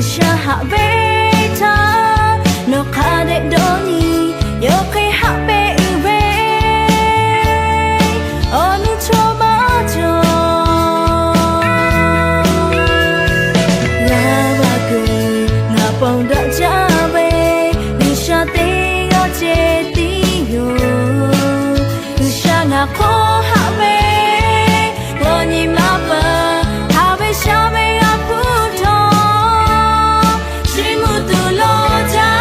G'uiˬsha haꞈ ve htaˇ, nawˬ hk'a dehꞈ dawˇ nyi, yawˇ hk'e haꞈ pehnˇ uiˍ ve, awˬ nu chaw maˇ cawˬ. G'a va kuiˬ ngaˬ ponˬ daꞈ jaˇ ve, G'uiˬsha teˇ g'aˇ ceh tiˉ yoˬ. G'uiˬsha ngaˬ hk'aw haꞈ ve, g'aw nyi ma peuˬ, haꞈ ve sha ve g'a hpuˇ htawˇ, chiˇ mvuh tuˬ lawˬ jaˇ.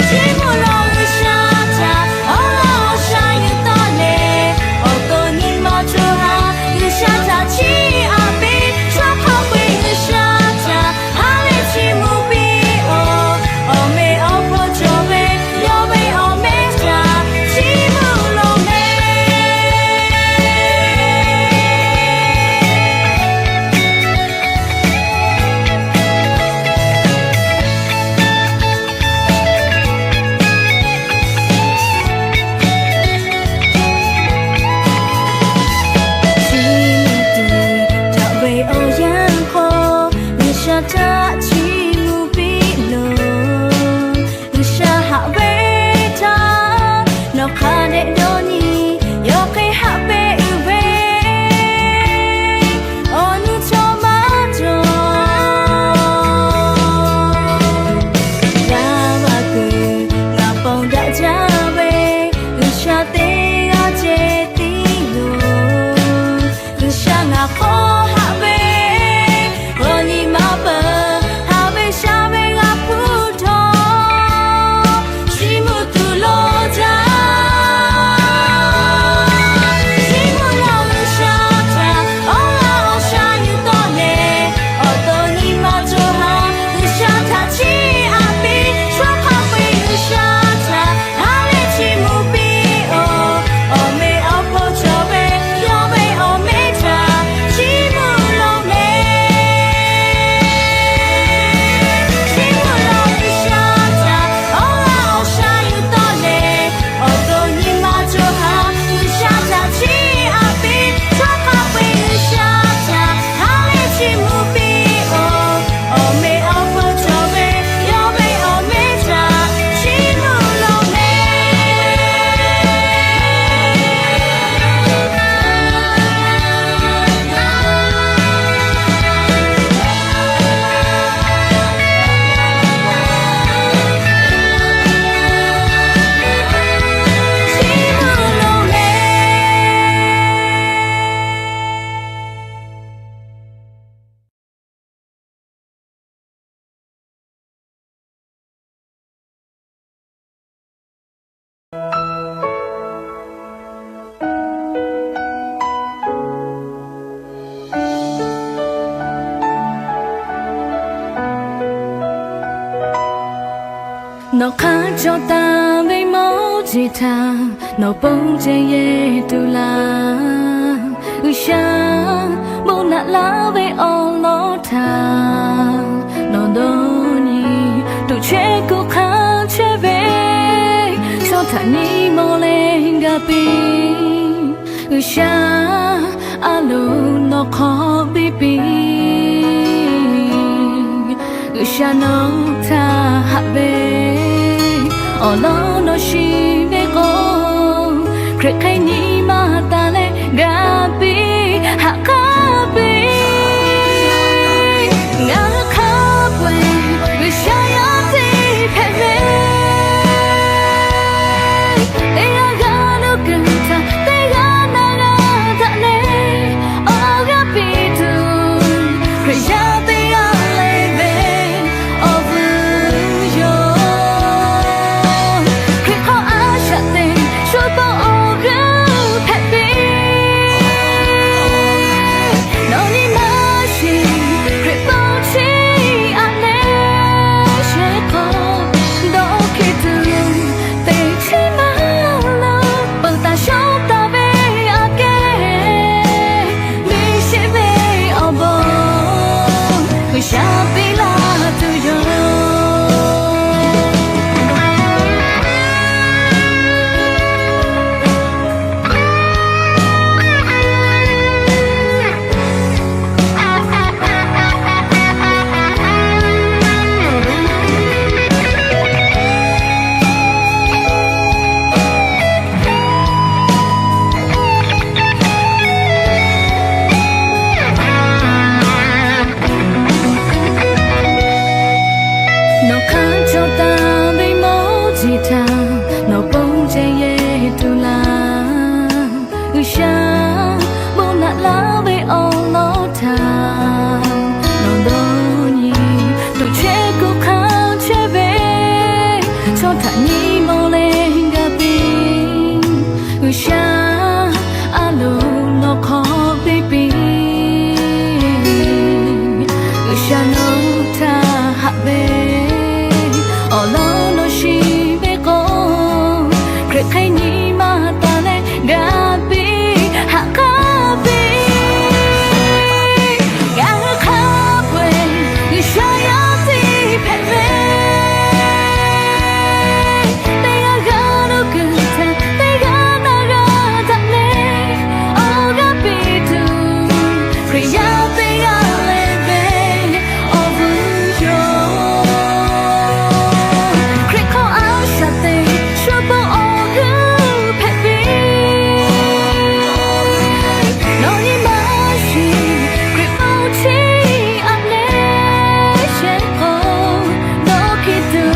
Chiˇ mvuh lawˬ G'uiˬsha htaꞈ awˬ laꞈ awˬ sha yuˬ tawˆ le, awˬ to nyi ma co ha G'uiˬsha htaꞈ chiˇ aꞈ piˇ, chaw hk'a peu-eˬ G'uiˬsha htaꞈ ha lehˬ chiˇ mvuh piˇ-oˬ. Awˬ meh awˬ hpaw cawˬ ve, yawˇ ve awˬ meh htaꞈ chiˇ mvuh lawˬ meh. Chi tuˬ daꞈ ve awˬ yanˇ hk'aw, G'uiˬsha htaꞈ chiˇ mvuh piˇ loˬ. G'uiˬsha haꞈ ve htaˇ, nawˬ hk'a dehꞈ dawˇ nyi, yawˇ hk'e haꞈ pehnˇ uiˍ ve, awˬ nu chaw maˇ cawˬ. G'a va kuiˬ ngaˬ ponˬ daꞈ jaˇ ve, G'uiˬsha teˇ g'aˇ ceh tiˉ yoˬ. G'uiˬsha ngaˬ hk'aw haꞈ ve, g'aw nyi ma peuˬ, haꞈ ve sha ve g'a hpuˇ htawˇ, chiˇ mvuh tuˬ lawˬ jaˇ. Chiˇ mvuh lawˬ G'uiˬsha htaꞈ awˬ laꞈ awˬ sha yuˬ tawˆ le, awˬ to nyi ma co ha G'uiˬsha htaꞈ chiˇ aꞈ piˇ, chaw hk'a peu-eˬ G'uiˬsha htaꞈ ha lehˬ chiˇ mvuh piˇ-oˬ. Awˬ meh awˬ hpaw cawˬ ve, yawˇ ve awˬ meh htaꞈ chiˇ mvuh lawˬ meh. Chiˇ mvuh lawˬ G'uiˬsha htaꞈ awˬ laꞈ awˬ sha yuˬ tawˆ le, awˬ to nyi ma co ha G'uiˬsha htaꞈ chiˇ aꞈ piˇ, chaw hk'a peu-eˬ G'uiˬsha htaꞈ ha lehˬ chiˇ mvuh piˇ-oˬ. Awˬ meh awˬ hpaw cawˬ ve, yawˇ ve awˬ meh htaꞈ chiˇ mvuh lawˬ meh. Nawˬ hk'a cawˬ taˍ ve mawˇ jeˬ htaꞈ nawˬ pon ceh yehˬ tuˬ laˇ. G'uiˬsha bon naꞈ laˇ ve awˬ lawn htaꞈ nawˬ dawˇ nyi tuˬ chehˇ kuˬ hk'a chehˇ ve chaw htaꞈ nyi mawˬ leh gaˬ piˇ. G'uiˬsha a loˍ nawˬ hk'aw biˇ piˇ. G'uiˬsha nawˬ htaꞈ haꞈ ve awˬ lawn nawˬ shiˍ ve k'o, Hkriꞈ hk'e nyi ma taˍ leh gaˬ piˇ, haꞈ k'aˉ piˇ. Ngaˬ hui hk'a peu-eˬ G'uiˬsha yaˇ teˇ hpehꞈ ve, teˇ g'aˇ g'a nuˇ kuiˬ htaꞈ teˇ g'aˇ na g'a daꞈ leh awˬ g'aˇ piˇ tuˬ, Hkriꞈ yaˇ teˇ g'aˇ le ve awˬ vuiˬ yoˬ. Hkriꞈ hk'aw a shaꞈ teꞈ shu pawˆ awˬ g'euˆ hpehꞈ piˇ. Nawˬ nyi ma shiˍ Hkriꞈ pawˆ chiˇ aꞈ leh shehˍ hk'aw dawˇ hkiˇ tuˬ, teˇ chiˉ maˇ lo peuˬ taˍ shawˉ taˍ ve aꞈ kehˉ, miˬ shehˆ ve awˬ bon G'uiˬsha piˇ laˇ tuˬ yoˬ. Nyi ma leh g'a piˇ, G'uiˬsha a loˍ nawˬ hk'aw piˇ piˇ. G'uiˬsha nawˬ htaꞈ haꞈ ve awˬ lawn lo shiˍ ve k'o, Hkriꞈ hk'e nyi ma taˍ leh g'a piˇ, haꞈ k'aˉ piˇ. Ngaˬ hui hk'a peu-eˬ G'uiˬsha yaˇ teˇ hpehꞈ ve, teˇ g'aˇ g'aˇ lo kuiˬ htaꞈ teˇ g'aˇ na g'a daꞈ leh, awˬ g'aˇ piˇ tuˬ Hkriꞈ yaˇ teˇ g'aˇ leh ve awˬ vuiˬ yoˬ. Hkriꞈ hk'aw a shaꞈ teꞈ shu pon awˬ g'euˆ hpehꞈ ve, nawˬ nyi ma shiˍ Hkriꞈ hk'aw chiˇ aꞈ leh shehˍ hk'aw, nawˬ hkiˬ tuˬ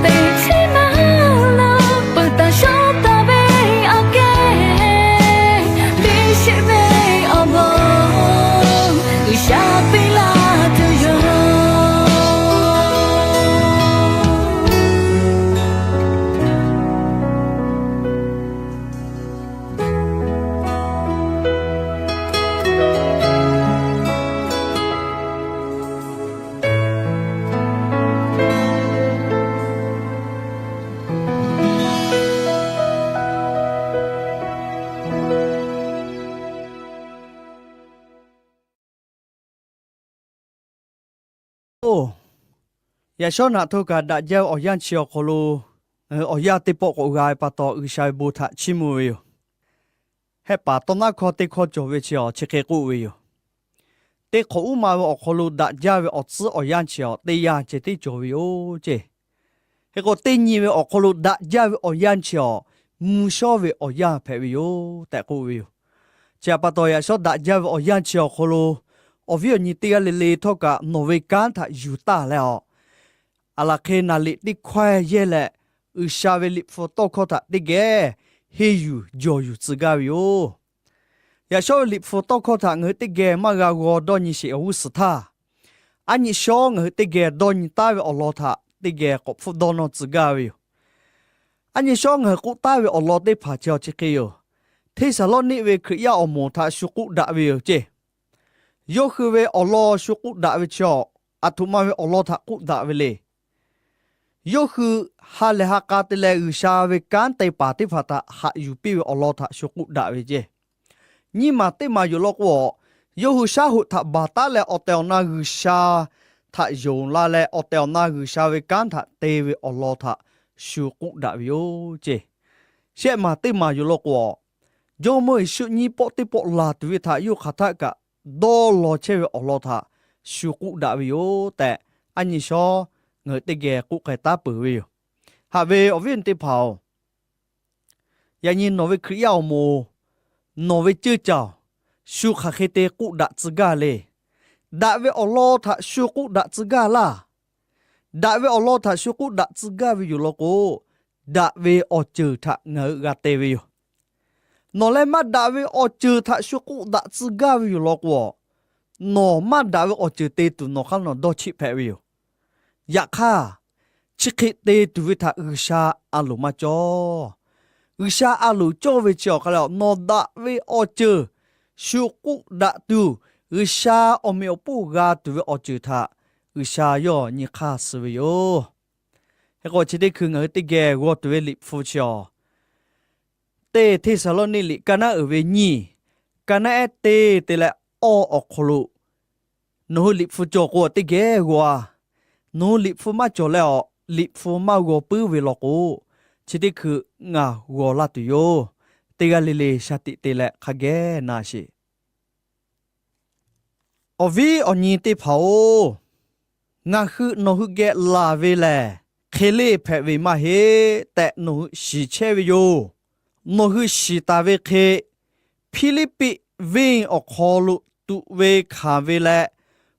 teꞈ chiˉ maˇ la, peuˬ taˍ shawˉ taˍ ve aꞈ kehˉ, biˇ sheˆ ve awˬ bon G'uiˬsha piˇ laˇ tuˬ yoˬ. Oˇ, yaꞈ shawˉ naꞈ htawˇ kaꞈ daꞈ jaˇ ve awˬ yanˇ chi awˬ hk'aw lo, awˬ yanˇ teˇ pawˆ k'awꞈ g'a ve pa taw, G'uiˬsha ve bon htaꞈ chiˇ mvuh ve yoˬ. Heh paˍ tawˇ naˉ hkawˇ teˇ hkawˇ cawˬ ve chi awˬ chi hk'e k'oˆ ve yoˬ. Teˇ hk'awꞈ uˉ ma ve awˬ hk'aw lo daꞈ jaˇ ve awˬ tcuhˉ awˬ yanˇ chi awˬ teˇ yanˇ ceh tiˉ cawˬ ve yoˬ ceˇ. Hk'e k'o, teˇ nyi ve awˬ hk'aw lo daꞈ jaˇ ve awˬ yanˇ chi awˬ mvuh shawˉ ve awˬ yanˇ hpehꞈ ve yoˬ tehꞈ k'oˆ ve yoˬ. Chi htaꞈ pa taw, yaꞈ shawˉ daꞈ jaˇ ve awˬ yanˇ chi awˬ hk'aw lo awˬ viˉ awˬ nyi teˇ g'aˇ le le htawˇ kaꞈ nawˬ ve kanˉ htaꞈ yuˬ taˇ leh awˬ, aˬ laˬ hk'e naˍ liꞈ teˇ hkawehˇ yehˇ leh, G'uiˬsha ve liꞈ hpu tawˇ hkawˇ htaꞈ teˇ geh henˇ yuˬ jawˬ yuˬ tcuh gaˇ ve yoˬ. Yaꞈ shawˉ ve liꞈ hpu tawˇ hkawˇ htaꞈ ngaˬ hui teˇ geh maˇ g'a g'aw dawˇ nyi sheˍ awˬ g'uˇ suhˍ htaˇ, aˉ nyi shawˉ ngaˬ hui teˇ geh dawˇ nyi taˉ ve awˬ lawn htaꞈ teˇ geh k'awꞈ hpfuhˆ dawˇ nawˇ tcuh gaˇ ve yoˬ. Aˉ nyi shawˉ ngaˬ hui k'oˆ taˉ ve awˬ lawn teˇ hpaˍ chi awˬ chi hk'e yoˬ. Hteˇsaˍlawˇniˆ ve Hkriꞈ yaˇ awˬ moˍ htaꞈ shu k'oˆ daꞈ ve yoˬ ceˇ. Yawˇ hui ve awˬ lawn shu k'oˆ daꞈ ve chi awˬ, aˬ htoꞈ ma ve awˬ lawn htaꞈ k'oˆ daꞈ ve le. Yawˇ hui ha lehˬ ha k'a te leh G'uiˬsha ve kanˉ te paˍ teˇ hpaˍ htaꞈ haꞈ yuˬ piˇ ve awˬ lawn htaꞈ shu k'oˆ daꞈ ve ceˇ. Nyiˇ maˬ teˇ maˬ yoˬ law k'o, yawˇ hui shaˉ hoꞈ htaꞈ baˬ taˉ leh awˬ tehˬ awˬ na G'uiˬsha htaꞈ yonˍ la leh awˬ tehˬ awˬ na G'uiˬsha ve kanˉ htaꞈ te ve awˬ lawn htaꞈ shu k'oˆ daꞈ ve yoˬ ceˇ. Shehˆ maˬ teˇ maˬ yoˬ law k'o, Jawˇmawˇ Yeˍsuˆ nyiˇ pawˆ teˇ pawˆ laˬ tuˬ ve htaꞈ yawˇ hk'aˬ htaˆ kaꞈ dawˇ law chehˇ ve awˬ lawn htaꞈ shu k'oˆ daꞈ ve yoˬ tehꞈ, aˉ nyi shawˉ ngaˬ hui teˇ geh k'oˆ k'ai taˉ peuˬ ve yoˬ. Haꞈ ve awˬ viˉ awˬ nyi teˇ hpaˍ-oˬ, yaꞈ nyi nawˬ ve Hkriꞈ yaˇ awˬ moˍ, nawˬ ve ceuˇ caˬ-oˬ, shu hk'aˬ hk'e te k'oˆ daꞈ tcuh gaˇ le. Daꞈ ve awˬ lawn htaꞈ shu k'oˆ daꞈ tcuh gaˇ laˇ. Daꞈ ve awˬ lawn htaꞈ shu k'oˆ daꞈ tcuh gaˇ ve yoˬ law k'o, daꞈ ve awˬ ceuˬ htaꞈ ngaˬ hui g'a te ve yoˬ. Nawˬ leh maˇ daꞈ ve awˬ ceuˬ htaꞈ shu k'oˆ daꞈ tcuh gaˇ ve yoˬ law k'o, nawˬ maˇ daꞈ ve awˬ ceuˬ te tuˬ nawˬ hk'aˇ nawˬ dawˇ cheˆ hpehꞈ ve yoˬ. Yaꞈ hk'aˇ, chi hk'e te tuˬ ve htaꞈ G'uiˬsha a loˍ maˇ cawˇ. G'uiˬsha a loˍ cawˇ ve chi awˬ hk'aˇ lehˬ, nawˬ daꞈ ve awˬ ceuˬ shu k'oˆ daꞈ tuˬ, G'uiˬsha awˬ meꞈ awˬ hponˇ g'a tuˬ ve awˬ ceuˬ htaꞈ G'uiˬsha yawˇ nyi hk'aˇ suh ve yoˬ. Hk'e k'o, chi teˇ hkui ngaˬ hui teˇ geh g'aw tuˬ ve liꞈ hpu chi awˬ, teˇ Hteˇsaˍlawˇniˆ liꞈ ka naˉ uiˍ ve nyiˇ, ka naˉ ehˉ teˇ te leh awˇ awˬ hk'aw lo nawˬ hui liꞈ hpu cawˬ k'o, teˇ geh g'aw-a. Nawˬ hui liꞈ hpu maˇ cawˬ leh awˬ, liꞈ hpu maˇ g'aw puiˉ ve law k'o, chi teˇ hkui ngaˬ g'aw laˇ tuˬ yoˬ. Teˇ g'aˇ le le shaˍ tiꞈ te leh hk'a geh na sheˍ. Awˬ viˉ awˬ nyi teˇ hpaˍ-oˬ, ngaˬ hui nawˬ hui geh laˬ ve lehˬ, hk'e leˇ hpehꞈ ve maˇ heˆ tehꞈ nawˬ hui shiˍ chehˇ ve yoˬ. Nawˬ hui shiˍ taˍ ve hk'e, Hpiˇliˇpiˆ venˇ awˬ hk'aw lo tuꞈ ve hkanˍ ve leh,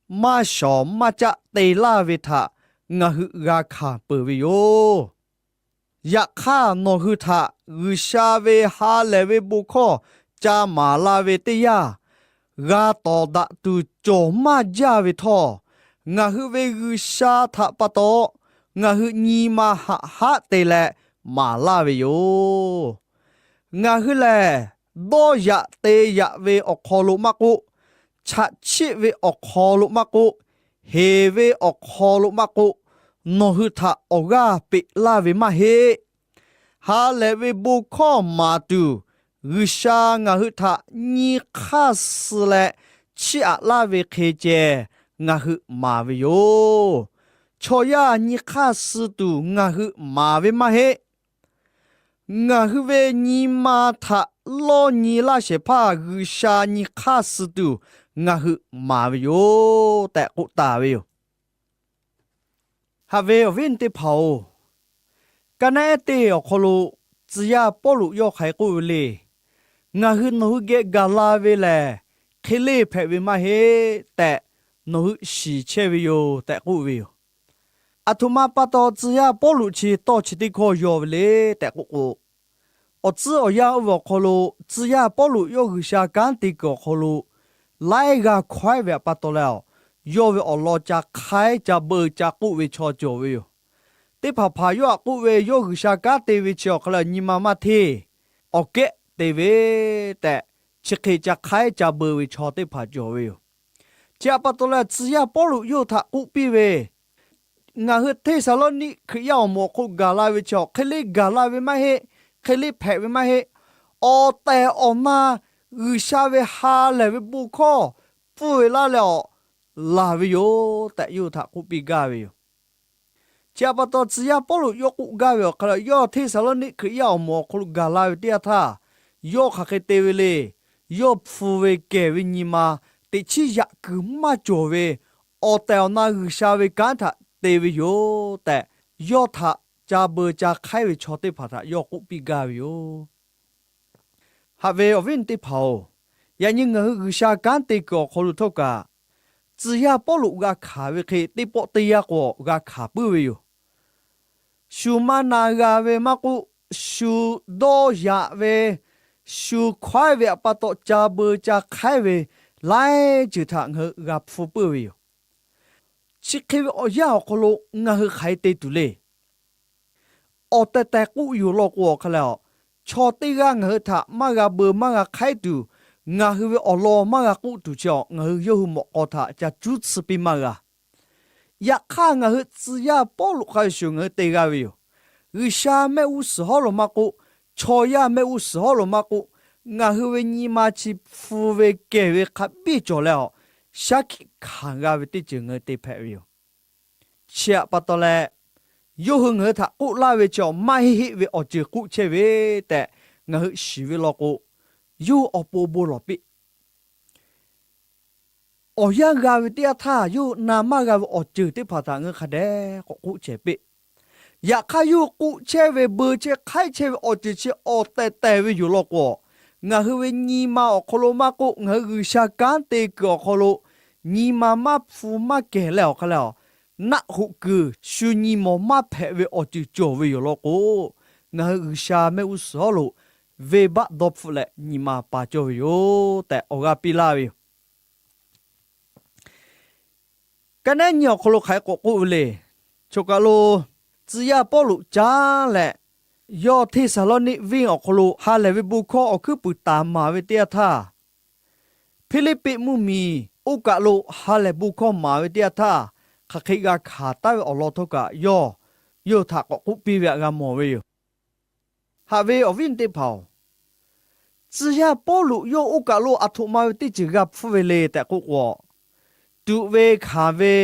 maˇ shawˍ maˇ caˆ te laˇ ve htaꞈ ngaˬ hui g'a hkanˍ peuˬ ve yoˬ. Yaꞈ hk'aˇ, nawˬ hui htaꞈ G'uiˬsha ve ha lehˬ ve bon hkawˇ ca maˍ la ve teˇ yanˇ, g'a tawˍ daꞈ tuˬ cawˬ maˇ jaˇ ve htawˇ, ngaˬ hui ve G'uiˬsha htaꞈ pa taw ngaˬ hui nyi ma haꞈ haˆ te leh maˍ laˇ ve yoˬ. Ngaˬ hui lehˬ, dawˇ yaꞈ te yaꞈ ve awˬ hk'aw lo maˇ k'oˆ, chaꞈ chiˆ ve awˬ hk'aw lo maˇ k'oˆ, heˍ ve awˬ hk'aw lo maˇ k'oˆ, nawˬ hui htaꞈ awˬ g'aˇ peꞈ laˇ ve maˇ heˆ. Ha lehˬ ve bon hkawˇ maˍ tuˬ, G'uiˬsha ngaˬ hui htaꞈ nyi hk'aˇ suh leh chiˇ aꞈ laˇ ve hk'e ceh ngaˬ hui maˍ ve yoˬ. Chaw yaˇ nyi hk'aˇ suh tuˬ ngaˬ hui maˍ ve maˇ heˆ. Ngaˬ hui ve nyi ma htaꞈ lawˇ nyi laˇ shehˍ hpaˇ G'uiˬsha nyi hk'aˇ suh tuˬ ngaˬ hui maˍ ve yoˬ tehꞈ k'oˆ taˍ ve yoˬ. Haꞈ ve awˬ viˉ teˇ hpaˍ-oˬ, ka naˉ ehˉ teˇ awˬ hk'aw lo tcuh yaˇ Pawˇluꞈ yawˇ hk'aˬ hk'e k'oˆ ve le. Ngaˬ hui nawˬ hui geh gaˬ la ve lehˬ, hk'e leˇ hpehꞈ ve maˇ heˆ tehꞈ nawˬ hui shiˍ chehˇ ve yoˬ tehꞈ k'oˆ ve yoˬ. Aˬ htoꞈ ma pa taw tcuh yaˇ Pawˇluꞈ chi tawˇ chi teˇ hkawˇ yaw ve le tehꞈ k'oˆ k'o, awˬ tcuhˉ awˬ yanˇ oˇ ve awˬ hk'aw lo tcuh yaˇ Pawˇluꞈ yawˇ G'uiˬsha kanˉ te kuiˬ awˬ hk'aw lo laiˉ g'aˇ hkawehˉ ve pa taw leh, yawˇ ve awˬ lawn ca hk'aiˉ ca beu ca k'oˆ ve chaw cawˬ ve yoˬ. Teˇ hpaˍ hpaˍ yawˇ htaꞈ k'oˆ ve, yawˇ G'uiˬsha kanˉ te ve chi awˬ hk'a lehˬ nyi ma maˇ hteˇ, awˬ kehˉ te ve tehꞈ, chi hk'e ca hk'aiˉ ca beu ve chaw teˇ hpaˍ cawˬ ve yoˬ. Chi htaꞈ pa taw leh tcuh yaˇ Pawˇluꞈ yawˇ htaꞈ k'oˆ piˇ ve, ngaˬ hui Hteˇsaˍlawˇniˆ Hkriꞈ yaˇ awˬ moˍ awˬ hk'aw lo gaˬ la ve chi awˬ hk'e leˇ gaˬ la ve maˇ heˆ, hk'e leˇ hpehꞈ ve maˇ heˆ. Awˬ tehˬ awˬ na G'uiˬsha ve ha lehˬ ve bon hkawˇ pfuhˇ ve laˇ leh awˬ laˬ ve yoˬ tehꞈ yawˇ hui htaꞈ k'oˆ piˇ gaˇ ve yoˬ. Chi htaꞈ pa taw tcuh yaˇ Pawˇluꞈ yawˇ k'oˆ gaˇ ve awˬ hk'a lehˬ, yawˇ Hteˇsaˍlawˇniˆ Hkriꞈ yaˇ awˬ moˍ awˬ hk'aw lo gaˬ la ve teˇ yanˇ htaˇ, yawˇ hk'aˬ hk'e te ve le. Yawˇ hpu ve kehˬ ve nyi ma teꞈ chiˉ yaꞈ kuiˬ maˇ cawˬ ve awˬ tehˬ awˬ na G'uiˬsha ve kanˉ htaꞈ te ve yoˬ tehꞈ, yawˇ htaꞈ ca beu ca hk'aiˉ ve chaw teˇ hpaˍ htaꞈ yawˇ k'oˆ piˇ gaˇ ve yoˬ. Haꞈ ve awˬ viˉ teˇ hpaˍ-oˬ, yaꞈ nyi ngaˬ hui G'uiˬsha kanˉ te kuiˬ awˬ hk'aw lo htawˇ kaꞈ, tcuh yaˇ Pawˇluꞈ g'a hkanˍ ve hk'e teˇ pawˆ teˇ yanˇ k'o g'a hkanˍ puiˉ ve yoˬ. Shu maˇ na g'a ve maˇ k'oˆ, shu dawˇ yaꞈ ve, shu hkawehˉ ve pa taw ca beu ca hk'aiˉ ve laiˉ ceuˬ htaꞈ ngaˬ hui g'a hpfuhˇ puiˉ ve yoˬ. Chi hk'e ve awˬ yanˇ awˬ hk'aw lo ngaˬ hui hk'aˬ hk'e te tuˬ le. Awˬ tehˬ tehˬ k'oˆ yoˬ law k'o awˬ hk'a lehˬ, chaw teˇ g'aˇ ngaˬ hui htaꞈ maˇ g'a beu maˇ g'a hk'aiˉ tuˬ, ngaˬ hui ve awˬ lawn maˇ g'a k'oˆ tuˬ chi awˬ ngaˬ hui yawˇ hui mawꞈ k'aw htaꞈ ca cuˉ tsuhˇ piˇ maˇ g'a. Yaꞈ hk'aˇ ngaˬ hui tcuh yaˇ Pawˇluꞈ hk'a shuˍ ngaˬ hui te g'a ve yoˬ. G'uiˬsha mehˆ g'uˇ suhˍ hawˉ lo maˇ k'oˆ, chaw yaˇ mehˆ g'uˇ suhˍ hawˉ lo maˇ k'oˆ, ngaˬ hui ve nyi ma chi hpu ve kehˬ ve hk'a biˇ cawˬ leh awˬ shaˉ hkiˆ hkanˍ g'a ve teˇ ceuˬ ngaˬ hui te hpehꞈ ve yoˬ. Chi htaꞈ pa taw leh, yawˇ hui ngaˬ hui htaꞈ k'oˆ laˇ ve chi awˬ maˇ heˆ heˆ ve awˬ ceuˬ k'oˆ chehˇ ve tehꞈ ngaˬ hui shiˍ ve law k'o, yawˇ hui awˬ pon bon lawˬ piˇ. Awˬ yanˇ g'a ve teˇ yanˇ htaˇ yawˇ hui na maˇ g'a ve awˬ ceuˬ teˇ hpaˍ htaꞈ ngaˬ hui hk'a dehꞈ k'awꞈ k'oˆ chehˇ piˇ. Yaꞈ hk'aˇ yawˇ hui k'oˆ chehˇ ve beu chehˇ hk'aiˉ chehˇ ve awˬ ceuˬ chi awˬ tehˬ tehˬ ve yoˬ law k'o, ngaˬ hui ve nyi ma awˬ hk'aw lo maˇ k'oˆ, ngaˬ hui G'uiˬsha kanˉ te kuiˬ awˬ hk'aw lo nyi ma maˇ hpu maˇ kehˬ leh awˬ hk'a lehˬ, naˆ hoꞈ kuiˬ shu nyi mawˬ maˇ hpehꞈ ve awˬ ceuˬ cawˬ ve yoˬ law k'o, ngaˬ hui G'uiˬsha mehˆ g'uˇ suhˍ hawˉ lo venˇbaˆ dawˇ hpfuhˆ leh nyi ma pa cawˇ ve yoˬ tehꞈ awˬ g'aˇ piˇ laˇ ve yoˬ. Ka naˉ nyi awˬ hk'aw lo hk'aˬ hk'e k'awꞈ k'oˆ ve le. Choˬ kaˬ lo tcuh yaˇ Pawˇluꞈ caˉ leh, yawˇ Hteˇsaˍlawˇniˆ venˇ awˬ hk'aw lo ha lehˬ ve bon hkawˇ awˬ hkuiˉ puiˍ taˍ maˍ ve teˇ yanˇ htaˇ, Hpiˇliˇpiˆ mvuhˇmiˬ oˇ kaˬ lo ha lehˬ bon hkawˇ maˍ ve teˇ yanˇ htaˇ, hk'aˬ hk'e g'a hkanˍ taˍ ve awˬ lawn htawˇ kaꞈ yawˇ, yawˇ hui htaꞈ k'awꞈ k'oˆ piˇ ve htaꞈ g'a mawˬ ve yoˬ. Haꞈ ve awˬ viˉ teˇ hpaˍ-oˬ, tcuh yaˇ Pawˇluꞈ yawˇ oˇ kaˬ lo aˬ htoꞈ ma ve teˇ ceuˬ g'a hpfuhˇ ve le tehꞈ k'oˆ k'o, tuꞈ ve hkanˍ ve,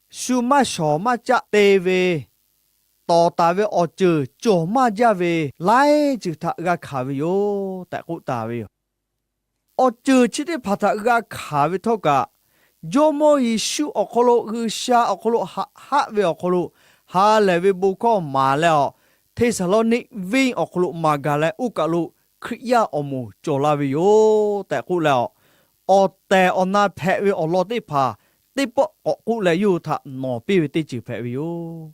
shu maˇ shawˍ maˇ caˆ te ve, tawˍ taˍ ve awˬ ceuˬ cawˬ maˇ jaˇ ve laiˉ ceuˬ htaꞈ g'a hkanˍ ve yoˬ tehꞈ k'oˆ taˍ ve yoˬ. Awˬ ceuˬ chi teˇ hpaˍ htaꞈ g'a hkanˍ ve htawˇ kaꞈ, Jawˇmawˇ Yeˍsuˆ awˬ hk'aw lo G'uiˬsha awˬ hk'aw lo haꞈ haˆ ve awˬ hk'aw lo ha lehˬ ve bon hkawˇ maˍ leh awˬ, Hteˇsaˍlawˇniˆ venˇ awˬ hk'aw lo maˍ gaˬ leh oˇ kaˬ lo Hkriꞈ yaˇ awˬ moˍ cawˬ la ve yoˬ tehꞈ k'oˆ leh awˬ, awˬ tehˬ awˬ na hpehꞈ ve awˬ lawn teˇ hpaˍ teˇ pawˆ k'awꞈ k'oˆ leh yawˇ hui htaꞈ nawˍ piˇ ve teˇ ceuˬ hpehꞈ ve yoˬ.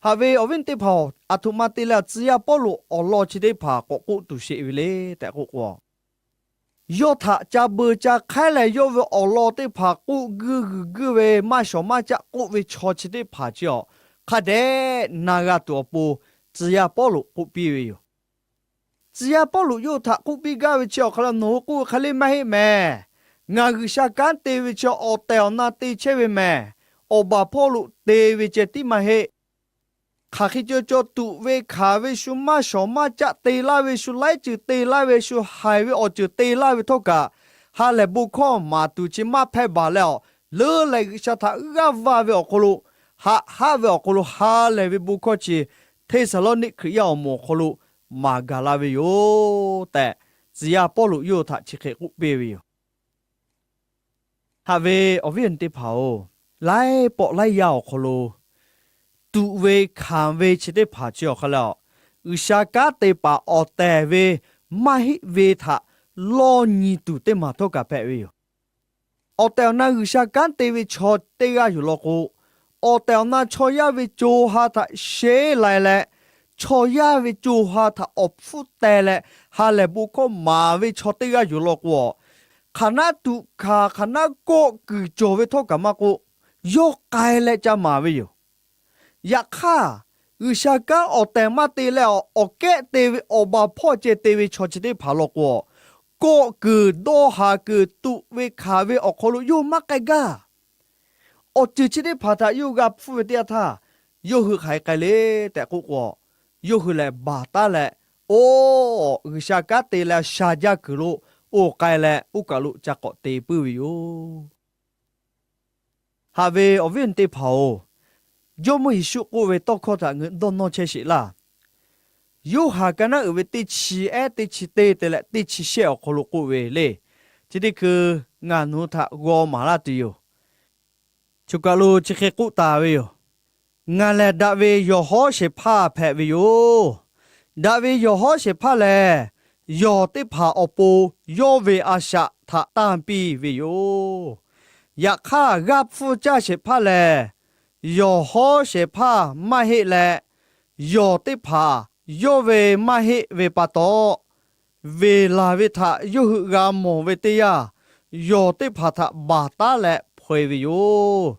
Haꞈ ve awˬ viˉ teˇ hpaˍ-oˬ, aˬ htoꞈ ma te leh tcuh yaˇ Pawˇluꞈ awˬ lawn chi teˇ hpaˍ k'awꞈ k'oˆ tuˬ sheˍ ve le tehꞈ k'oˆ k'o, yawˇ htaꞈ ca beu ca hk'aiˉ leh yawˇ ve awˬ lawn teˇ hpaˍ k'oˆ guiˇ g'uiˬ guiˇ ve maˇ shawˍ maˇ caˆ k'oˆ ve chaw chi teˇ hpaˍ chi awˬ, hk'a dehꞈ na g'a tuˬ awˬ pon, tcuh yaˇ Pawˇluꞈ k'oˆ piˇ ve yoˬ. Tcuh yaˇ Pawˇluꞈ yawˇ hui htaꞈ k'oˆ piˇ gaˇ ve chi awˬ hk'aw lo nawˬ hui k'oˆ ve hk'e le maˇ heˆ mehˍ. Ngaˬ G'uiˬsha kanˉ te ve chi awˬ tehˬ awˬ na te chehˇ ve mehˍ. Awˬ baˬ hpawˇ lo te ve ceh tiˉ maˇ heˆ. Hk'aˬ hk'e caw caw tuꞈ ve hkanˍ ve shu maˇ shawˍ maˇ caˆ te laˇ ve, shu laiˉ ceuˬ te laˇ ve, shu haiˬ ve awˬ ceuˬ te laˇ ve htawˇ kaꞈ, ha lehˬ bon hkawˇ maˍ tuˬ chi maˇ hpehˇ baˬ leh awˬ leuˉ leh G'uiˬsha htaꞈ g'aˇ va ve awˬ hk'aw lo, haꞈ haˆ ve awˬ hk'aw lo ha lehˬ ve bon hkawˇ chi Hteˇsaˍlawˇniˆ Hkriꞈ yaˇ awˬ moˍ awˬ hk'aw lo maˍ gaˬ la ve yoˬ tehꞈ, tcuh yaˇ Pawˇluꞈ yawˇ hui htaꞈ chi hk'e k'oˆ piˇ ve yoˬ. Haꞈ ve awˬ viˉ awˬ nyi teˇ hpaˍ-oˬ, laiˉ pawˆ laiˉ yaˇ awˬ hk'aw lo tuꞈ ve hkanˍ ve chi teˇ hpaˍ chi awˬ hk'aw lo, G'uiˬsha kanˉ te paˍ awˬ tehˬ ve maˇ heˆ ve htaꞈ lawˇ nyi tuˬ teˇ maˬ htawˇ kaꞈ hpehꞈ ve yoˬ. Awˬ tehˬ awˬ na G'uiˬsha kanˉ te ve chaw teˇ g'aˇ yoˬ law k'o, awˬ tehˬ awˬ na chaw yaˇ ve co ha htaꞈ sheˉ lai leh, chaw yaˇ ve co ha htaꞈ awˬ hpfuhˇ teh leh ha lehˬ bon hkawˇ maˍ ve chaw teˇ g'aˇ yoˬ law k'o, hk'aˬ naˆ tuꞈ hkanˍ hk'aˬ naˆ kawˆ kuiˬ cawˬ ve htawˇ kaꞈ maˇ k'oˆ, yawˇ k'ai leh ca maˍ ve yoˬ. Yaꞈ hk'aˇ, G'uiˬsha kanˉ awˬ tehˬ maˇ te leh awˬ kehˉ te ve awˬ baˬ hpawˇ ceh te ve chaw chi teˇ hpaˍ law k'o, kawˆ kuiˬ dawˇ haˍ kuiˬ tuꞈ ve hkanˍ ve awˬ hk'aw lo yawˇ maˇ k'ai gaˇ. Awˬ ceuˬ chi teˇ hpaˍ htaꞈ yawˇ g'a hpfuhˇ ve teˇ yanˇ htaˇ, yawˇ hui hk'aˬ hk'e k'ai le tehꞈ k'oˆ k'o, yawˇ hui lehˬ baˬ taˉ leh, oˇ, G'uiˬsha kanˉ te leh sha jaˇ kuiˬ lo oˇ k'ai leh oˇ kaˬ lo ca k'awꞈ te puiˉ ve yoˬ. Haꞈ ve awˬ viˉ awˬ nyi teˇ hpaˍ-oˬ, Jawˇmawˇ Yeˍsuˆ k'oˆ ve tawˇ hkawˇ htaꞈ ngaˬ hui dawˇ nawˇ chehˇ sheˍ laˇ. Yoˇhanˬ ka naˉ uiˍ ve teˇ chi ehˉ teˇ chi teˇ te leh teˇ chi shehˆ awˬ hk'aw lo k'oˆ ve le. Chi teˇ hkui ngaˬ nawˬ hui htaꞈ g'aw maˍ laˇ tuˬ yoˬ. Choˬ kaˬ lo chi hk'e k'oˆ taˍ ve yoˬ. Ngaˬ lehˬ daꞈ ve yawˬ hawˉ shehˍ hpaˇ hpehꞈ ve yoˬ. Daꞈ ve yawˬ hawˉ shehˍ hpaˇ lehˬ, yawˬ teˇ hpaˍ awˬ pon yawˇ ve a shaꞈ htaꞈ tanˇ piˇ ve yoˬ. Yaꞈ hk'aˇ, g'aˇ hpfuhˇ caˇ shehˍ hpaˇ lehˬ, yawˬ hawˉ shehˍ hpaˇ maˇ heˆ leh, yawˬ teˇ hpaˍ yawˇ ve maˇ heˆ ve pa taw, veˬ laˬ ve htaꞈ yawˇ hui g'a mawˬ ve teˇ yanˇ, yawˬ teˇ hpaˍ htaꞈ baˬ taˉ leh hpaw e ve yoˬ.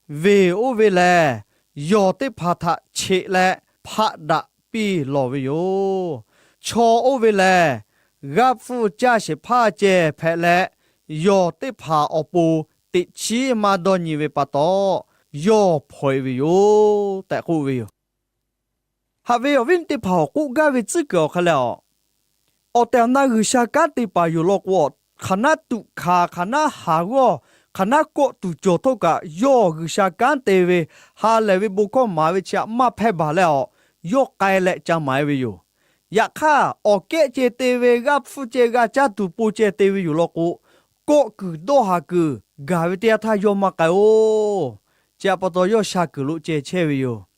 Veˬ oˇ ve lehˬ, yawˬ teˇ hpaˍ htaꞈ cheꞈ leh hpaˆ daꞈ piˇ lawˬ ve yoˬ. Chaw oˇ ve lehˬ, g'aˇ hpfuhˇ caˇ shehˍ hpaˇ ceh hpehꞈ leh, yawˬ teˇ hpaˍ awˬ pon teꞈ chiˉ maˇ dawˇ nyi ve pa taw, yawˇ hpaw e ve yoˬ tehꞈ k'oˆ ve yoˬ. Haꞈ ve awˬ viˉ teˇ hpaˍ-oˬ, k'oˆ gaˇ ve tcuhˉ kuiˬ awˬ hk'aw leh, awˬ tehˬ awˬ na G'uiˬsha kanˉ te paˍ yoˬ law k'o, hk'aˬ naˆ tuꞈ hkanˍ, hk'aˬ naˆ haˍ g'awˇ, hk'aˬ naˆ kawˆ tuˬ cawˬ htawˇ kaꞈ, yawˇ G'uiˬsha kanˉ te ve, ha lehˬ ve bon hkawˇ maˍ ve chi htaꞈ maˇ hpehˇ baˬ leh awˬ, yawˇ k'ai leh ca maˍ e ve yoˬ. Yaꞈ hk'aˇ, awˬ kehˉ ceh te ve g'aˇ hpfuhˇ ceh g'a caˇ tuˬ po ceh te ve yoˬ law k'o, kawˆ kuiˬ dawˇ haˍ kuiˬ gaˬ ve teˇ yanˇ htaˇ yawˇ maˇ k'ai-oˬ. Chi htaꞈ pa taw yawˇ sha kuiˬ lo ceh chehˇ ve yoˬ.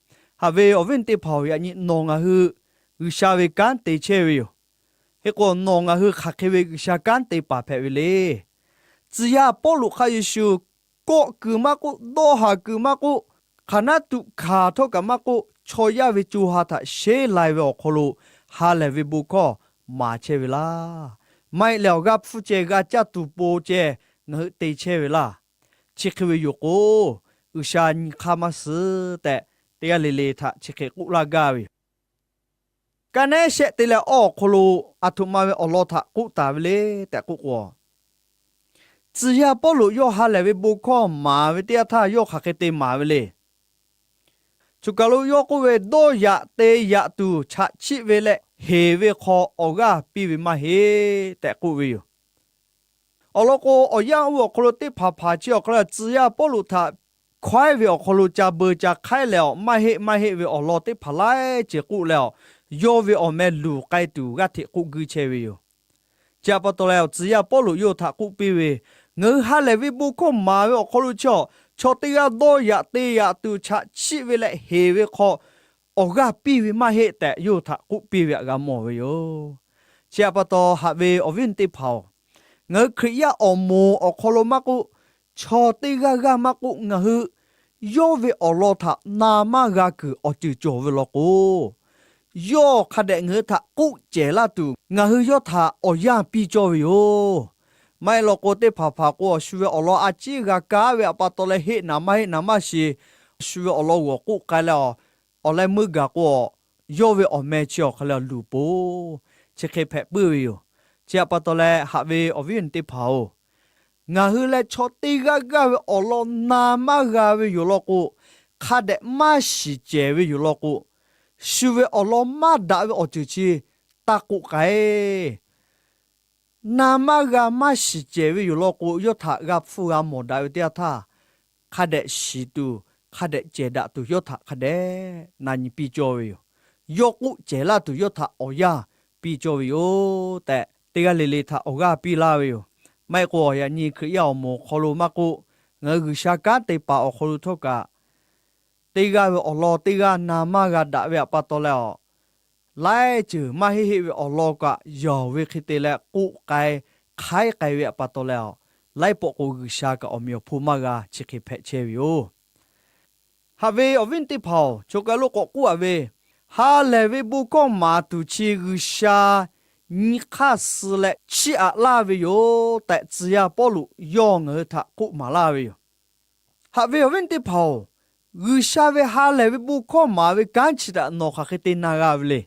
Haꞈ ve awˬ viˉ teˇ hpaˍ-oˬ, yaꞈ nyi nawˬ ngaˬ hui G'uiˬsha ve kanˉ te chehˇ ve yoˬ. Hk'e k'o, nawˬ ngaˬ hui hk'aˬ hk'e ve G'uiˬsha kanˉ te paˍ hpehꞈ ve le. Tcuh yaˇ Pawˇluꞈ hk'a Yeˍsuˆ kawˆ kuiˬ maˇ k'oˆ, dawˇ haˍ kuiˬ maˇ k'oˆ, hk'aˬ naˆ tuꞈ hkanˍ htawˇ kaꞈ maˇ k'oˆ, chaw yaˇ ve co ha htaꞈ sheˉ lai ve awˬ hk'aw lo ha lehˬ ve bon hkawˇ maˍ chehˇ ve laˇ. Maˇ heˆ leh awˬ g'aˇ hpfuhˇ ceh g'a caˇ tuˬ po ceh ngaˬ hui te chehˇ ve laˇ. Chi hk'e ve yoˬ k'o, G'uiˬsha nyi hk'aˇ maˇ suh tehꞈ, teˇ g'aˇ le le htaꞈ chi hk'e k'oˆ laˇ gaˇ ve yoˬ. Ka nehˉ shehˆ te leh awˬ hk'aw lo aˬ htoꞈ ma ve awˬ lawn htaꞈ k'oˆ taˍ ve le tehꞈ k'oˆ k'o, tcuh yaˇ Pawˇluꞈ yawˇ ha lehˬ ve bon hkawˇ maˍ ve teˇ yanˇ htaˇ yawˇ hk'aˬ hk'e te maˍ ve le. Choˬ kaˬ lo yawˇ k'oˆ ve, dawˇ yaꞈ te yaꞈ tuˬ chaꞈ chiˆ ve leh heˍ ve hk'aw awˬ g'aˇ piˇ ve maˇ heˆ tehꞈ k'oˆ ve yoˬ. Awˬ lawn k'o, awˬ yanˇ oˇ ve awˬ hk'aw lo teˇ hpaˍ hpaˍ chi awˬ hk'aw lo tcuh yaˇ Pawˇluꞈ htaꞈ hkawehˉ ve awˬ hk'aw lo ca beu ca hk'aiˉ leh awˬ, maˇ heˆ maˇ heˆ ve awˬ lawn teˇ hpaˍ laiˉ ceuˬ k'oˆ leh awˬ, yawˇ ve awˬ meh luˬ k'ai tuˬ g'aˇ hteꞈ k'oˆ guiˇ chehˇ ve yoˬ. Chi htaꞈ pa taw leh awˬ, tcuh yaˇ Pawˇluꞈ yawˇ htaꞈ k'oˆ piˇ ve, ngaˬ hui ha lehˬ ve bon hkawˇ maˍ ve awˬ hk'aw lo chi awˬ, chaw teˇ g'aˇ dawˇ yaꞈ te yaꞈ tuˬ chaꞈ chiˆ ve leh heˍ ve hk'aw awˬ g'aˇ piˇ ve maˇ heˆ tehꞈ yawˇ hui htaꞈ k'oˆ piˇ ve htaꞈ g'a mawˬ ve yoˬ. Chi htaꞈ pa taw, haꞈ ve awˬ viˉ teˇ hpaˍ-oˬ, ngaˬ hui Hkriꞈ yaˇ awˬ moˍ awˬ hk'aw lo maˇ k'oˆ, chaw teˇ g'aˇ g'aˇ maˇ k'oˆ, ngaˬ hui yawˇ ve awˬ lawn htaꞈ na maˇ g'a kuiˬ awˬ ceuˬ cawˬ ve law k'o, yawˇ hk'a dehꞈ ngaˬ hui htaꞈ k'oˆ cehˬ laˇ tuˬ, ngaˬ hui yawˇ htaꞈ awˬ yanˇ piˇ cawˇ ve yoˬ. Maˇ heˆ law k'o, teˇ hpaˍ hpaˍ k'o, awˬ shu ve awˬ lawn a ciˉ g'a kaˉ ve htaꞈ pa taw leh heˆ naˍ maˇ heˆ naˍ maˇ shiˍ, shu ve awˬ lawn g'awˬ k'oˆ k'ai leh awˬ, awˬ leh meuˇ gaˬ k'o, yawˇ ve awˬ meh chi awˬ hk'aw lo luˬ poˬ, chi hk'e hpehꞈ puiˉ ve yoˬ. Chi htaꞈ pa taw leh haꞈ ve awˬ viˉ awˬ nyi teˇ hpaˍ-oˬ, ngaˬ hui leh chaw teˇ g'aˇ g'aˇ ve awˬ lawn na maˇ g'a ve yoˬ law k'o, hk'a dehꞈ maˇ shiˍ cehˬ ve yoˬ law k'o, shu ve awˬ lawn maˇ daꞈ ve awˬ ceuˬ chi taˇ k'oˆ k'ai. Na maˇ g'a maˇ shiˍ cehˬ ve yoˬ law k'o, yawˇ htaꞈ g'a hpfuhˇ g'a mawˬ daꞈ ve teˇ yanˇ htaˇ, hk'a dehꞈ shiˍ tuˬ, hk'a dehꞈ cehˬ daꞈ tuˬ yawˇ htaꞈ hk'a dehꞈ na nyi piˇ cawˇ ve yoˬ. Yawˇ k'oˆ cehˬ laˇ tuˬ yawˇ htaꞈ awˬ yanˇ piˇ cawˇ ve yoˬ tehꞈ, teˇ g'aˇ le le htaꞈ awˬ g'aˇ piˇ laˇ ve yoˬ. Maˇ heˆ k'o, yaꞈ nyi Hkriꞈ yaˇ awˬ moˍ awˬ hk'aw lo maˇ k'oˆ, ngaˬ hui G'uiˬsha kanˉ te paˍ awˬ hk'aw lo htawˇ kaꞈ, teˇ g'aˇ ve awˬ lawn teˇ g'aˇ na maˇ g'a daꞈ ve htaꞈ pa taw leh awˬ, laiˉ ceuˬ maˇ heˆ heˆ ve awˬ lawn kaꞈ yaˬ ve hk'e te leh k'oˆ k'ai, hk'aiˉ k'ai ve htaꞈ pa taw leh awˬ, laiˉ pawˆ k'o G'uiˬsha kaꞈ awˬ meꞈ awˬ hponˇ maˇ g'a chi hk'e hpehꞈ chehˇ ve yoˬ. Haꞈ ve awˬ viˉ teˇ hpaˍ-oˬ, choˬ kaˬ lo k'awꞈ k'oˆ-a ve, ha lehˬ ve bon hkawˇ maˍ tuˬ chi G'uiˬsha nyi hk'aˇ suh leh chiˇ aꞈ laˇ ve yoˬ tehꞈ, tcuh yaˇ Pawˇluꞈ yawˇ ngaˬ hui htaꞈ k'oˆ maˍ laˇ ve yoˬ. Haꞈ ve awˬ viˉ teˇ hpaˍ-oˬ, G'uiˬsha ve ha lehˬ ve bon hkawˇ maˍ ve kanˉ chi htaꞈ nawˬ hk'aˬ hk'e te na g'a ve le.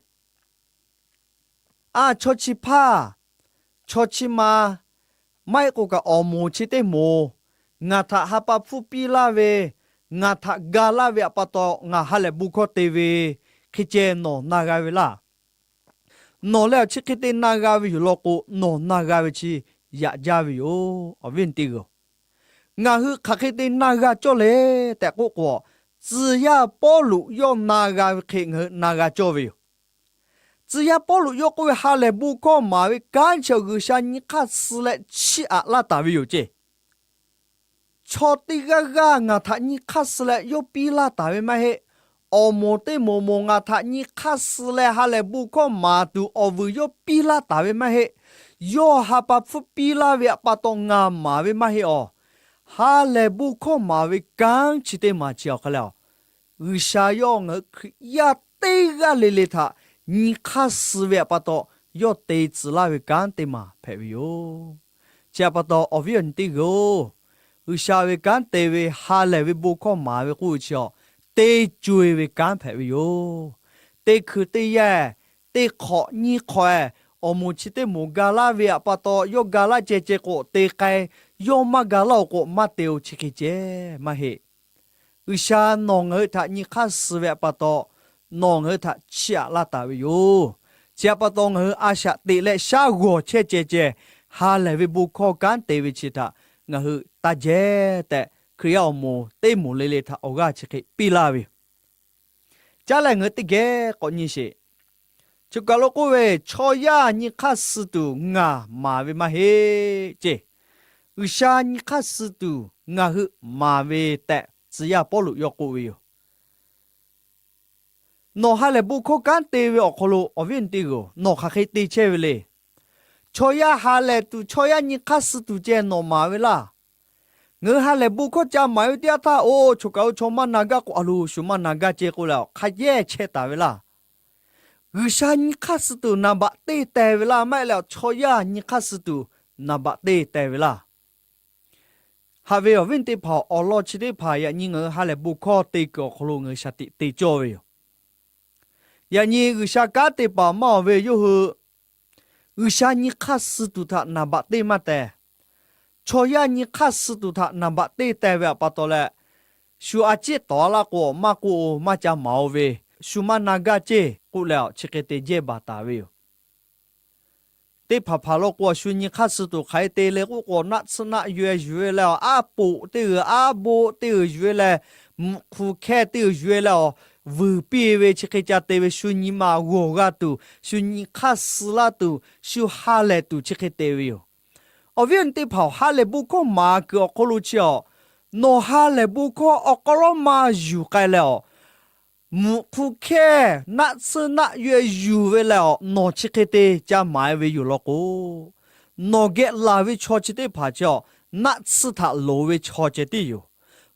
A, chaw chi hpaˇ, chaw chi ma, maˇ heˆ k'o kaꞈ awˬ moˍ chi teˇ moˍ, ngaˬ htaꞈ ha pa hpfuhˇ piˇ laˇ ve, ngaˬ htaꞈ ga laˇ ve htaꞈ pa taw ngaˬ ha lehˬ bon hkawˇ te ve, hk'e ceh nawˬ na g'a ve laˇ. Nawˬ leh awˬ chi hk'e te na g'a ve yoˬ law k'o, nawˬ na g'a ve chi yaꞈ jaˇ ve yoˬ. Awˬ viˉ teˇ g'aˇ, ngaˬ hui hk'aˬ hk'e te na g'a cawˇ le tehꞈ k'oˆ k'o, tcuh yaˇ Pawˇluꞈ yawˇ na g'a ve hk'e ngaˬ hui na g'a cawˇ ve yoˬ. Tcuh yaˇ Pawˇluꞈ yawˇ k'oˆ ve, ha lehˬ bon hkawˇ maˍ ve kanˉ chi G'uiˬsha nyi hk'aˇ suh leh chiˇ aꞈ laˇ taˍ ve yoˬ ceˇ. Chaw teˇ g'aˇ g'aˇ ngaˬ htaꞈ nyi hk'aˇ suh leh yawˇ piˇ laˇ taˍ ve maˇ heˆ. Awˬ moˍ teˇ moˍ moˍ ngaˬ htaꞈ nyi hk'aˇ suh leh ha lehˬ bon hkawˇ maˍ tuˬ awˬ vuiˬ yawˇ piˇ laˇ taˍ ve maˇ heˆ. Yawˇ ha pa hpfuhˇ piˇ laˇ ve htaꞈ pa taw ngaˬ maˍ ve maˇ heˆ awˬ. Ha lehˬ bon hkawˇ maˍ ve kanˉ chi teˇ maˬ chi awˬ hk'aw leh awˬ, G'uiˬsha yawˇ ngaˬ hui Hkriꞈ yaˇ teˇ g'aˇ le le htaꞈ nyi hk'aˇ suh ve htaꞈ pa taw, yawˇ te tcuh laˇ ve kanˉ teˇ maˬ hpehꞈ ve yoˬ. Chi htaꞈ pa taw, awˬ viˉ awˬ nyi teˇ g'aˇ-oˬ, G'uiˬsha ve kanˉ te ve ha lehˬ ve bon hkawˇ maˍ ve k'oˆ ve chi awˬ, teˇ co-e ve kanˉ hpehꞈ ve yoˬ. Teˇ hkui teˇ yanˇ, teˇ hk'awꞈ nyiˇ hk'awꞈ-e, awˬ moˍ chi teˇ moˍ ga laˇ ve htaꞈ pa taw, yawˇ ga laˇ ceh ceh k'o te k'ai, yawˇ maˇ ga laˇ-oˬ k'o maˇ te-o chi hk'e ceh maˇ heˆ. G'uiˬsha nawˬ ngaˬ hui htaꞈ nyi hk'aˇ suh ve htaꞈ pa taw, nawˬ ngaˬ hui htaꞈ chiˇ aꞈ laˇ taˍ ve yoˬ. Chi htaꞈ pa taw, ngaˬ hui a shaꞈ teꞈ leh shaˉ g'awˬ chehˇ ceh ceh, ha lehˬ ve bon hkawˇ kanˉ te ve chi htaꞈ ngaˬ hui taˇ jehˇ tehꞈ, Hkriꞈ yaˇ awˬ moˍ teˇ moˍ le le htaꞈ awˬ g'aˇ chi hk'e piˇ laˇ ve yoˬ. Caˉ leh ngaˬ hui teˇ geh k'awꞈ nyi sheˍ. Choˬ kaˬ lo k'oˆ ve, chaw yaˇ nyi hk'aˇ suh tuˬ ngaˬ maˍ ve maˇ heˆ ceˇ. G'uiˬsha nyi hk'aˇ suh tuˬ ngaˬ hui maˍ ve tehꞈ, tcuh yaˇ Pawˇluꞈ yawˇ k'oˆ ve yoˬ. Nawˬ ha lehˬ bon hkawˇ kanˉ te ve awˬ hk'aw lo, awˬ viˉ awˬ nyi teˇ g'aˇ-oˬ, nawˬ hk'aˬ hk'e te chehˇ ve le. Chaw yaˇ ha lehˬ tuˬ, chaw yaˇ nyi hk'aˇ suh tuˬ ceh nawˬ maˍ ve laˇ. Ngaˬ hui ha lehˬ bon hkawˇ ca maˍ ve teˇ yanˇ htaˇ, oˇ, choˬ kaˬ lo chaw maˇ na gaˇ k'o, a loˬ, shu maˇ na gaˇ ceˇ k'oˆ leh awˬ hk'a yehˇ chehˇ taˍ ve laˇ. G'uiˬsha nyi hk'aˇ suh tuˬ naˍ baꞈ teˇ teh ve laˇ, maˇ heˆ leh chaw yaˇ nyi hk'aˇ suh tuˬ naˍ baꞈ teˇ teh ve laˇ. Haꞈ ve awˬ viˉ teˇ hpaˍ, awˬ lawn chi teˇ hpaˍ yaꞈ nyi ngaˬ hui ha lehˬ bon hkawˇ te kuiˬ awˬ hk'aw lo ngaˬ hui shaˍ tiꞈ te cawˇ ve yoˬ. Yaꞈ nyi G'uiˬsha kanˉ te paˍ maˇ awˬ ve yawˇ hui G'uiˬsha nyi hk'aˇ suh tuˬ htaꞈ naˍ baꞈ teˇ maˇ teh. Chaw yaˇ nyi hk'aˇ suh tuˬ htaꞈ naˍ baꞈ teˇ teh ve htaꞈ pa taw leh, shu a ciˉ tawˍ a laˇ k'o, maˇ k'oˆ-o, maˇ ca maˍ-o ve, shu maˇ na gaˇ ceˇ k'oˆ leh awˬ chi hk'e te jehˇ baˬ taˍ ve yoˬ. Teˇ hpaˍ hpaˍ law k'o, shu nyi hk'aˇ suh tuˬ hk'aˬ hk'e te le k'oˆ k'o, naˆ tsuhˇ naˆ yaweh yuˬ ve leh awˬ, aˉ poꞈ teˇ g'uiˬ aˉ boˆ teˇ g'uiˬ yuˬ ve leh, mvuhꞈ hk'u hkehˇ teˇ g'uiˬ yuˬ ve leh awˬ, vuiˬ piˇ ve chi hk'e ca te ve, shu nyi ma g'awˬ g'a tuˬ, shu nyi hk'aˇ suh laˇ tuˬ, shu ha lehˬ tuˬ chi hk'e te ve yoˬ. Awˬ viˉ awˬ nyi teˇ hpaˍ-oˬ, ha lehˬ bon hkawˇ maˍ kuiˬ awˬ hk'aw lo chi awˬ, nawˬ ha lehˬ bon hkawˇ awˬ hk'aw lo maˇ yuˬ k'ai leh awˬ, mvuhꞈ hk'u hkehˇ naˆ tsuhˇ naˆ yaweh yuˬ ve leh awˬ, nawˬ chi hk'e te ca maˍ ve yoˬ law k'o, nawˬ geh laˬ ve chaw chi teˇ hpaˍ chi awˬ, naˆ tsuhˇ htaꞈ loˍ ve chaw ceh tiˉ yoˬ.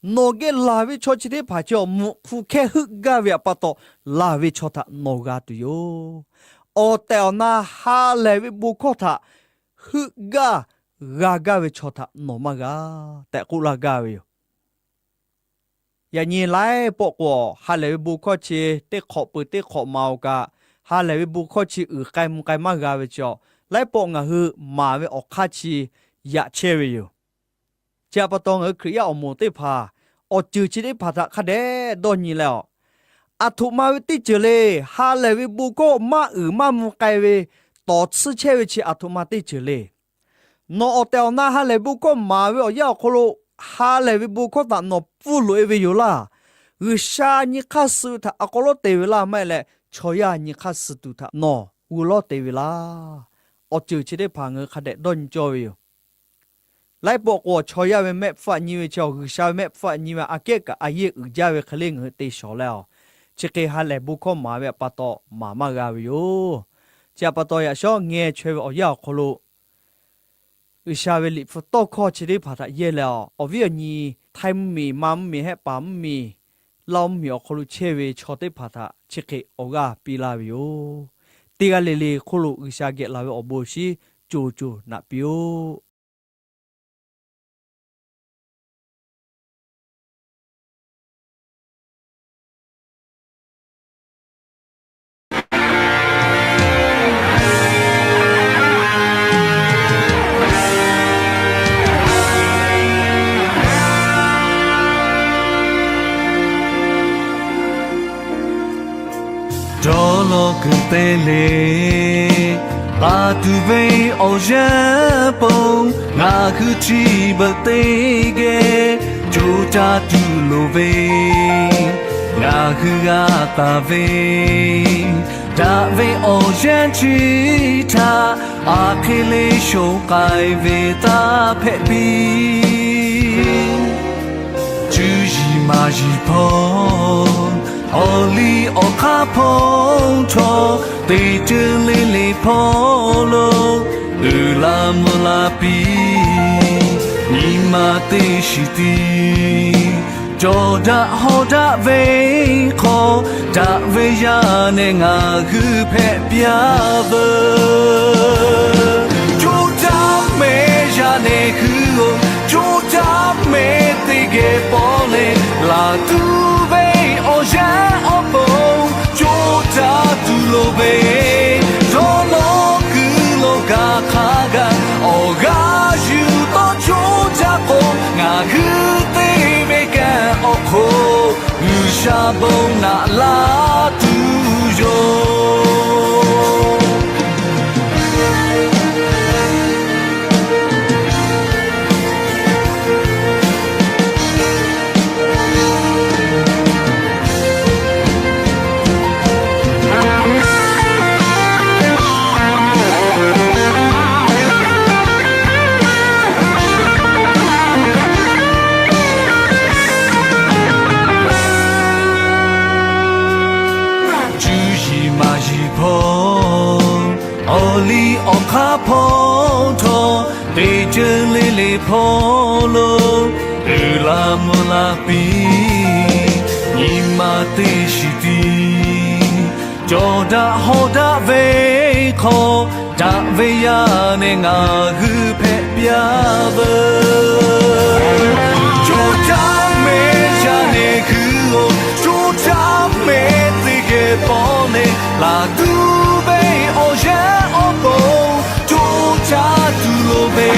Nawˬ geh laˬ ve chaw chi teˇ hpaˍ chi awˬ, mvuhꞈ hk'u hkehˇ heuˆ gaˇ ve htaꞈ pa taw, laˬ ve chaw htaꞈ nawˬ g'a tuˬ yoˬ. Awˬ tehˬ awˬ na ha lehˬ ve bon hkawˇ htaꞈ heuˆ gaˇ g'a gaˇ ve chaw htaꞈ nawˬ maˇ g'a tehꞈ k'oˆ laˇ gaˇ ve yoˬ. Yaꞈ nyi laiˉ pawˆ k'o, ha lehˬ ve bon hkawˇ chi teˇ hk'awꞈ peuˬ teˇ hk'awꞈ maˍ-oˬ kaꞈ, ha lehˬ ve bon hkawˇ chi uiˍ k'ai mvuh k'ai maˇ g'a ve chi-a, laiˉ pawˆ ngaˬ hui maˍ ve awˬ hk'aˇ chi yaꞈ chehˇ ve yoˬ. Chi htaꞈ pa taw, ngaˬ hui Hkriꞈ yaˇ awˬ moˍ teˇ hpaˍ awˬ ceuˬ chi teˇ hpaˍ htaꞈ hk'a dehꞈ dawˇ nyi leh-a, aˬ htoꞈ ma ve teˇ ceuˬ le. Ha lehˬ ve bon hkawˇ maˇ uiˍ maˇ mvuh k'ai ve tawˍ tsuhˇ chehˇ ve chi aˬ htoꞈ ma teˇ ceuˬ le. Nawˬ awˬ tehˬ awˬ na ha lehˬ bon hkawˇ maˍ ve awˬ yanˇ awˬ hk'aw lo, ha lehˬ ve bon hkawˇ htaꞈ nawˬ pfuhˇ loꞈ-e ve yoˬ laˇ. G'uiˬsha nyi hk'aˇ suh ve htaꞈ a k'aw lawˉ te ve laˇ maˇ heˆ leh, chaw yaˇ nyi hk'aˇ suh tuˬ htaꞈ nawˬ g'uˇ lawˉ te ve laˇ. Awˬ ceuˬ chi teˇ hpaˍ ngaˬ hui hk'a dehꞈ dawˇ nyi cawˇ ve yoˬ. Laiˉ pawˆ k'o, chaw yaˇ ve mehˆ hpfuhˇ htaꞈ nyi ve chi-a, G'uiˬsha ve mehˆ hpfuhˇ htaꞈ nyi ve aꞈ kehˉ kaꞈ a yehˇ uiˍ jaˇ ve hk'e le ngaˬ hui te shawˍ leh-a, chi hk'e ha lehˬ bon hkawˇ maˍ ve pa taw maˍ maˇ g'a ve yoˬ. Chi htaꞈ pa taw, yaꞈ shawˉ ngeh chaweh ve awˬ yanˇ awˬ hk'aw lo, G'uiˬsha ve liꞈ hpu tawˇ hkawˇ chi teˇ hpaˍ htaꞈ yehˇ leh-a, awˬ viˉ awˬ nyi htaiˇ mvuhˇmiˬ, ma mvuhˇmiˬ, hehˆ paˍ mvuhˇmiˬ, laˇ mvuhˇmiˬ awˬ hk'aw lo chehˇ ve chaw teˇ hpaˍ htaꞈ chi hk'e awˬ g'aˇ piˇ laˇ ve yoˬ. Teˇ g'aˇ le le hk'oˆ lo G'uiˬsha geh laˬ ve awˬ bon awˬ shinˉ co co naꞈ piˇ-oˆ. Cawˬ law kuiˬ te le, laˬ tuˬ ve awˬ yanˇ pon ngaˬ hui chi beuꞈ teˇ geh co caˇ tuˬ loˍ ve, ngaˬ hui g'a taˍ ve daꞈ ve awˬ yanˇ chi htaꞈ aˬ hk'e le shonˍ k'ai ve taˇ hpehꞈ piˇ. Cuˇ yiˍ maˍ yiˍ hpawˇ, awˬ liˇ awˬ hk'aˇ hpawˇ htawˇ, teˇ ceuˬ le le hpawˇ lo uiˍ la mvuh la piˇ. Nyi ma teˇ shiˍ tiˉ cawˬ daꞈ hawˉ daꞈ ve hk'aw, daꞈ ve yaˇ nehˬ ngaˬ hui hpehꞈ piˇ-a veuˬ. Coˇ caˇ mehˍ yaˇ nehˬ hui-oˬ, coˇ caˇ mehˍ teˇ geh pawˆ leh, laˬ tuˬ ve awˬ yanˇ awˬ pon coˇ caˇ tuˬ loˍ ve, dawˇ nawˇ kuiˬ lo gaˬ hk'a gaˬ awˬ g'aˇ yuˬ tawˇ coˇ caˇ k'o, ngaˬ hui te ve kanˉ awˬ hk'oˆ G'uiˬsha bon naꞈ laˇ tuˬ yoˬ. Cuˇ yiˍ maˍ yiˍ hpawˇ, awˬ liˇ awˬ hk'aˇ hpawˇ htawˇ, teˇ ceuˬ le le hpawˇ lo uiˍ la mvuh la piˇ. Nyi ma teˇ shiˍ tiˉ cawˬ daꞈ hawˉ daꞈ ve hk'aw, daꞈ ve yaˇ nehˬ ngaˬ hui hpehꞈ piˇ-a veuˬ. Coˇ caˇ mehˍ yaˇ nehˬ hui-oˬ, coˇ caˇ mehˍ teˇ geh pawˆ leh, laˬ tuˬ ve awˬ yanˇ awˬ pon coˇ caˇ tuˬ loˍ ve,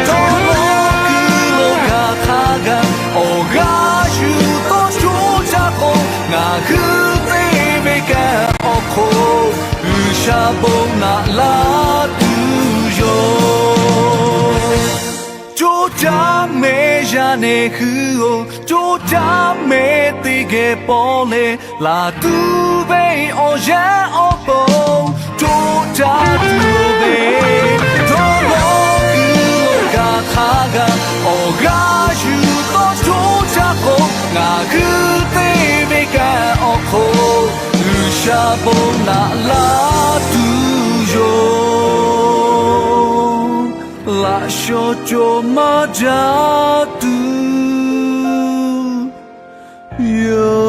dawˇ nawˇ kuiˬ lo gaˬ hk'a gaˬ awˬ g'aˇ yuˬ tawˇ coˇ caˇ k'o, ngaˬ hui te ve kanˉ awˬ hk'oˆ G'uiˬsha bon naꞈ laˇ tuˬ yoˬ. Coˇ caˇ mehˍ yaˇ nehˬ hui-oˬ, coˇ caˇ mehˍ teˇ geh pawˆ leh, laˬ tuˬ ve awˬ yanˇ awˬ pon coˇ caˇ tuˬ loˍ ve, dawˇ nawˇ kuiˬ lo gaˬ hk'a gaˬ awˬ g'aˇ yuˬ tawˇ coˇ caˇ k'o, ngaˬ hui te ve kanˉ awˬ hk'oˆ G'uiˬsha bon naꞈ laˇ tuˬ yoˬ. Laꞈ shaw cawˬ maˇ jaˇ tuˬ yoˬ.